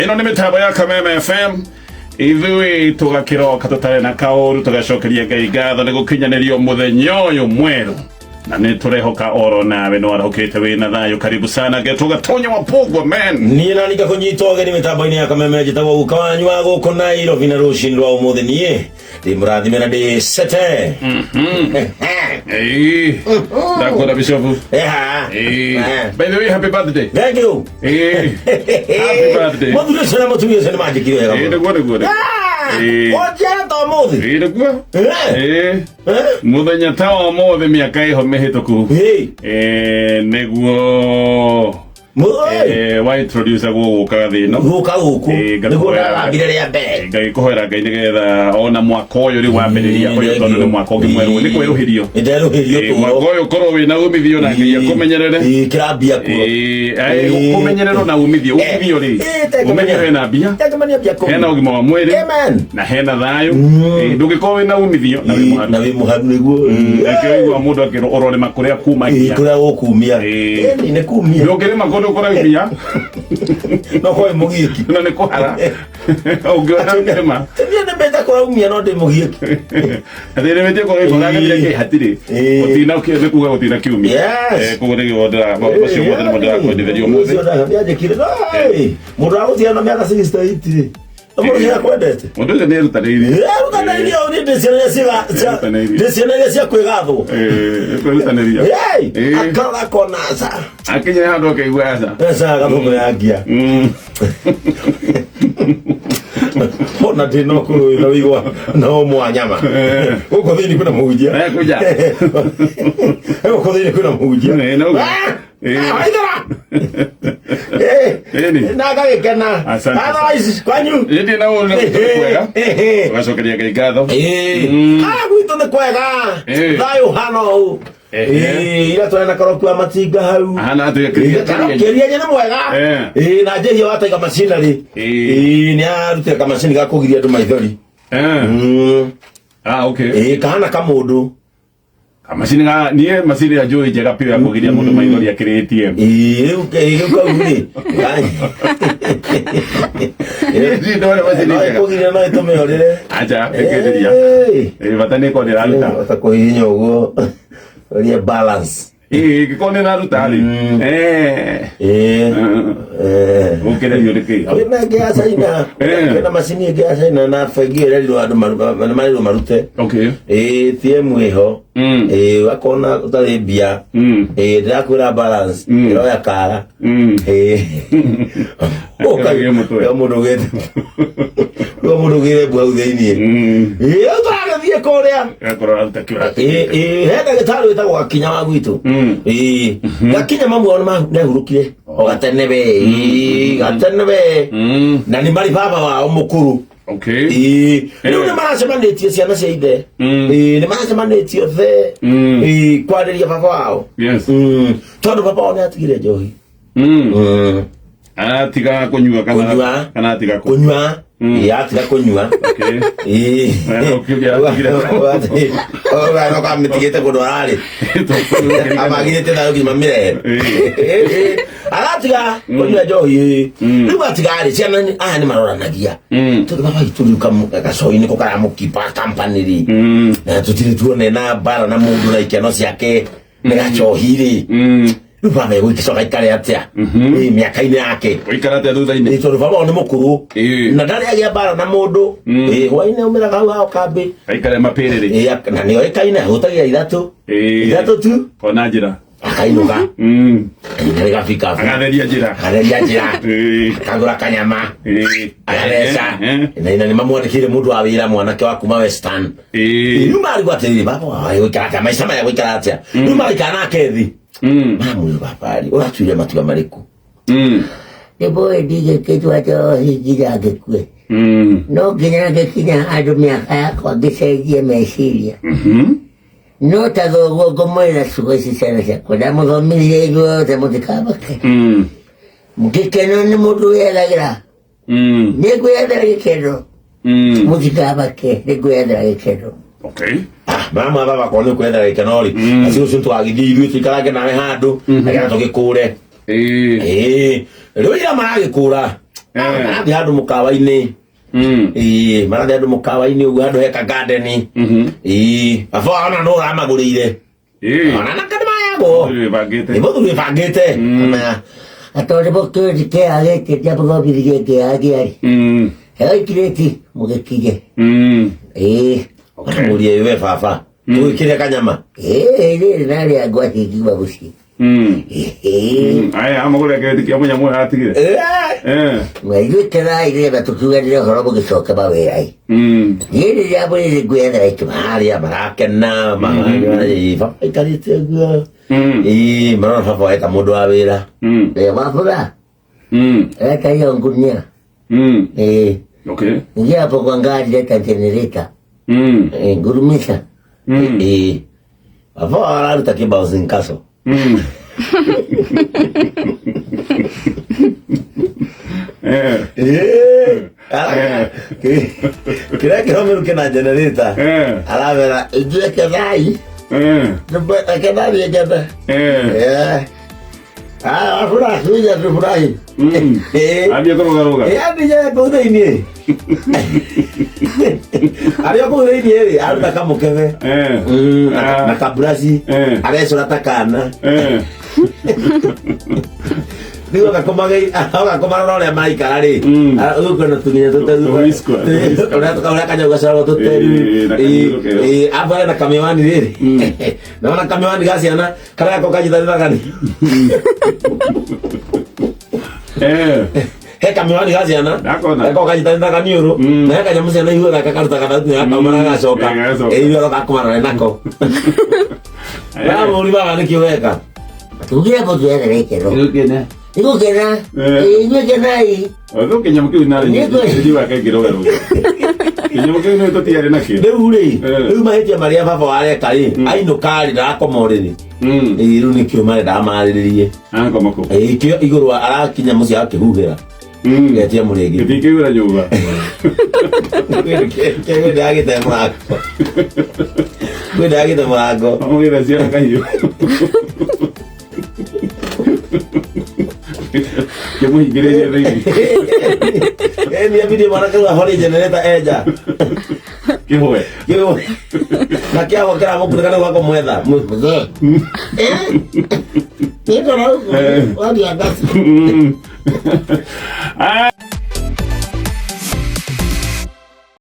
Ĩno nĩ mĩtambo ya Kameme FM. Ithuĩ tũgakĩroka tũtarĩ na kaũru, tũgacokeria Ngai ngatho nĩ gũkinyanĩrio mũthenya ũyũ mwerũ, na nĩ tũrehoka oro nawe nĩ warahũkĩte wĩna thayũ. Karibu sana getwo Gatonya wa Pogwa man. Niĩ nani ngakũnyita ũgeni mĩtambo-inĩ ya Kameme. Njĩtagwo guka wanyu wa gũkũ Nairobi, na rũcinĩ rwa ũmũthĩ niĩ ndĩ mũrathime na ndĩ sete. Ĩĩ, ndakwenda bishofu. Eha. Ĩĩ. Eh. By the way, happy birthday. Thank you. Ĩĩ. Happy birthday. Mũthuri ũcio na mũtumia ũcio nĩ manjĩkire wega Ĩĩ, mũno. nĩguo nĩguo nĩguo. Ĩĩ. Wanjiara ta ũmũthĩ. Ĩĩ, nĩguo. Eh. Ĩĩ. Eh. Mũthenya ta wa ũmũthĩ mĩaka ĩho mĩhĩtũku. Hey. Ĩĩ, nĩguo Mũthuri. Wa introduce gũgũka thĩ ĩno. Gũka gũkũ. Ĩĩ, Nĩguo ngakũhoera. ndarambire rĩa mbere. Ngagĩkũhoera Ngai nĩgetha ona mwaka ũyũ rĩu wambĩrĩria ũyũ, tondũ nĩ mwaka ũngĩ mwerũ, nĩ kwerũhĩrio. Nderũhĩrio. Ĩĩ, mwaka ũyũ ũkorwo wĩna umithio na Ngai akũmenyerere. Ĩĩ, kĩrambia kuo. Ĩĩ, kũmenyererwo na umithio, umithio rĩ, umithio hena mbia, Tekũmenya mbia kũu. hena ũgima wa mwĩrĩ Amen. na hena thayũ. Ĩĩ, ndũngĩkorwo wĩna umithio na wĩ mũharu. Na wĩ mũharu nĩguo. Nakĩo igua mũndũ akĩrwo ũrorĩma kũrĩa Ĩĩ, kumagia. kũrĩa gũkumia. Ĩĩ. Ĩni nĩ kumia. Ndũngĩrĩma kũndũ kũraumia. No koĩ mũgiĩki. Na nĩ kũhara ũngĩona ũngĩrĩma. Niĩ nĩ mbete kũraumia no ndĩ mũgiĩki. Athĩrĩmĩtie korwo ĩkoragĩria kĩ hatirĩ. Ĩĩ. Gũtina nĩ kuga gũtina kiumia. Yes. Eh, koguo nĩguo maũndũ macio mothe nĩmo ndĩrakwendithĩria ũmũthĩ. Nĩanjĩkire. Mũndũ agũtigana na mĩaka 68 rĩ. Mũndũ ũcio akwendete. Mũndũ ũcio nĩ erutanĩirie. Erutanĩirie o niĩ ndĩ ciana iria Erutanĩirie. ndĩ ciana iria cia kwĩgathwo. Eh, kwĩrutanĩria. Hey, Ĩĩ. akarora akona aca. Akinya handũ akaigua aca. Aca gathũngũ yangia. Ona ndĩ no kũrũĩ na wĩigua no mwanyama. Gũkũ thĩinĩ kwĩna mũhunjia. Eh, kuja. Gũkũ thĩinĩ kwĩna mũhunjia. Eh, no. Ah! Eh. Ah, waithera! Eh, Ĩni. na ngagĩkena. Asante. Otherwise, kwanyu. Ĩndĩ na ũũ nĩ kwega. Eh, eh. Tũgacokeria Ngai ngatho. Eh. Ah, gwitũ nĩ kwega. Eh. Thayũ hana ũũ. Eh. Eh, ira twarĩ na karoku wa matinga hau. Ahana atĩa kĩria? Kĩria nĩ mwega. Eh. Eh, na njĩhia wataiga macinarĩ. Eh. Eh, nĩ arutire kamacini ga kũgiria andũ maithori. Eh. Ah, okay. Eh, kahana kamũndũ. Kamacini ga niĩ macini ya njũĩ njega piũ ya kũgiria mũndũ maithori akĩrĩ ATM. Ĩĩ, rĩu rĩu kau rĩ. Niĩ ndona macini No njega. ĩkũgiria no ĩtũme ũrĩre. Acha, ĩkĩrĩria. Ĩĩ. Ĩĩ, bata nĩ ĩkorwo ndĩraruta. Ota kũhihinya ũguo. Ũrĩe balance. Ĩĩ, ĩngĩkorwo nĩ ĩraruta rĩ. Eh. Ĩĩ. Eh. Gũkĩrĩrio nĩ kĩ? Kwĩna ĩngĩ ya China. Eh. Kwĩna macini ĩngĩ ya China na bengi ĩrerirwo andũ marerirwo marute. Okay. Ĩĩ, ATM ĩho. Ĩĩ, wakona ũtarĩ mbia. Ĩĩ, ndĩrakwĩra balance. Ĩroya kara. Ĩĩ. Akĩragia mũtwe. Ũka mũndũ ũgĩte. Ũka mũndũ ũgĩre mbu hau thĩiniĩ. Ĩĩ, tũragĩthiĩ kũrĩa. Gakorwo araruta kĩũra. Ĩĩ, ĩĩ, he ndagĩtarĩ wĩtagwo Gakinya wa gwitũ. Ĩĩ, Gakinya mamu wao nĩmahurũkire. O gatene we, ĩĩ, gatene we. Na nĩ marĩ baba wao mũkũrũ. Okay. Ĩĩ, rĩu nĩ maracemanĩtie ciana cia ithe. Ĩĩ, nĩ maracemanĩtie othe. Ĩĩ, kwarĩria baba wao. Yes. Tondũ baba wao nĩ atigire njohi. Atiga kũnyua kana Kũnyua. kana atiga kũ. Kũnyua. Ĩĩ, atiga kũnyua. Okay. Ĩĩ. Eh, ũkiuga atigire Ũganoka amĩtigĩte kũndũ ararĩ. Amagirĩte thayũ nginya mamĩrehe. Aratiga kũnyua njohi. Rĩu atiga-rĩ, ciana aya nĩ maroranagia. Tondũ baba witũ rĩu gacoi nĩko karamũkipa company rĩ. Na tũtirĩ tuone na mbara na mũndũ na ikeno ciake nĩ gacohi rĩ. Rĩu baba egũgĩcoka aikare atĩa? Ĩĩ, mĩaka-inĩ yake. Ũikara atĩa thutha-inĩ? Ĩĩ, tondũ baba wao nĩ mũkũrũ. Ĩĩ. Na ndarĩ agĩa mbara na mũndũ. Ĩĩ, hwaĩ-inĩ aumĩraga hau hao kambĩ. Aikare mapĩrĩrĩ. Ĩĩ, na nĩ oĩkaine ahutagia ithatũ. Ĩĩ. Ithatũ tu. Ona njĩra. Akainũka. Nĩ gabikabu. Agatheria njĩra. Agatheria njĩra. Ĩĩ. Akagũra kanyama. Ĩĩ. Agatheca. Eh. Na nĩ mamwandĩkĩire mũndũ wa wĩra mwanake wa kuma Western. Ĩĩ. Rĩu marigwo atĩrĩrĩ, baba wao egũikara atĩa? Maica maya egũikara atĩa? Rĩu maraikara nake thĩ. Mamwĩra, baba rĩ, ũratuire matua marĩkũ? Nĩ boĩ ndingĩkĩtua njohi nginya ngĩkue. No nginya ngĩkinya handũ mĩaka yakwa ngĩcenjie meciria. No ta thoguo ngũmwĩra ciugo ici, ciana ciakwa, ndamũthomithirie inyuothe mũtikamake. Gĩkeno nĩ mũndũ wĩyethagĩra. Nĩ ngwĩyethera gĩkeno. Mũtikamake, nĩ ngwĩyethera gĩkeno. Okay. Ah, mama baba korwo nĩ kwethera gĩkeno rĩ, acio ũcio tũgagĩthiĩ ithuĩ tũikarange nawe handũ nĩgetha tũgĩkũre. Ĩĩ. Ĩĩ, rĩu ira maragĩkũra. Marathiĩ handũ mũkawa-inĩ. Ĩĩ, marathiĩ handũ mũkawa-inĩ ũguo handũ heka garden. Ĩĩ, baba wao ona no ũramagũrĩire. Ona nake nĩ mayagwo. Wĩbangĩte. Nĩ mũthuri wĩbangĩte. Ona Atondũ mũkĩũri kĩagĩte ndiamũthomithirie ngĩagia rĩ. Heo ikirĩti mũgĩkinye. Ĩĩ. Mũrie we baba. Tũgĩkĩrĩa kanyama. Ĩĩ rĩrĩ narĩa ngwacĩ ngiuma mũciĩ. Ĩĩ. Aya amagũrĩra kĩrĩti kĩa mũnyamũ ũyũ atigire. Na ithuĩ kenai nĩgetha tũtuganĩre ũhoro mũgĩcoke mawĩra-inĩ. Niĩ rĩrĩa mwĩrĩ ngwĩethera itũma. Arĩa marakena baba aikarĩte ũguo. Ĩĩ, marona baba weta mũndũ wa wĩra. Ĩĩ wabura. Leta hiyo ngunia. Ĩĩ. Okay. Ingia hapo kwa ngari, leta generator. Ĩĩ, ngurumisha. Ĩĩ. Baba araruta kĩbao zinkaso. Eh. Kĩrĩa kĩromĩru kĩna generator. Aramera ithuĩ kenai. Kenai ngene. Ah, wafurahi, kuja tufurahi. Ambia kũrũgarũga. Ambia kũu thĩiniĩ. Arĩa kũu thĩiniĩ rĩ, aruta kamũkebe. Na kaburaci. Arecũra ta kana. Rĩu agakomara na ũrĩa maraikara rĩ. Rĩu kwĩna tũnginya tũteru. Ũrĩa kanyau gacoragwo tũteru. Aba ena kamiwani rĩrĩ. Naona kamiwani ga ciana karĩa ko kanyitanĩra gani. He kamiwani ga ciana. Ndakona. Gako kanyitanĩra kaniũrũ. Na he kanyamũ ciana iguaga gakaruta gathauti na gakauma na gagacoka. Gagacoka. Iguaga gakomara nako. Ramũri baba nĩkĩ weka? Tugire mũtwethere ikeno. Nĩgũkena. Nĩgũkena. Ĩĩ, inyuĩ kenai. Ũthũ kĩnyamũ kĩu narĩ Nĩkũ- njiugaga kĩngĩrũgarũga. Kĩnyamũ kĩu nĩ tũtiarĩ nakĩo. Rĩu rĩ, rĩu mahĩtia marĩa baba wareka rĩ, ainũka rĩ ndarakoma ũrĩrĩ. Ĩĩ, rĩu nĩkĩo marenda amarĩrĩrie. Akoma kũ. Ĩĩ, kĩo igũrũ arakinya mũciĩ akĩhuhĩra. Getia mũrĩngĩ. Gĩtingĩgũra nyũmba. Kwĩ ndagĩte mũrango. Kwĩ ndagĩte mũrango. Amũgĩra ciana kahiũ. Kĩmũhingĩrĩrie thĩinĩ. Ĩĩ, niambindie mwanake rĩu ahore generator enja. Kĩhwe. Kĩu na kĩago kĩramũkunĩka nĩguo akũmwetha. Mũthee. Nĩ ngoro waria ngaci. Ah.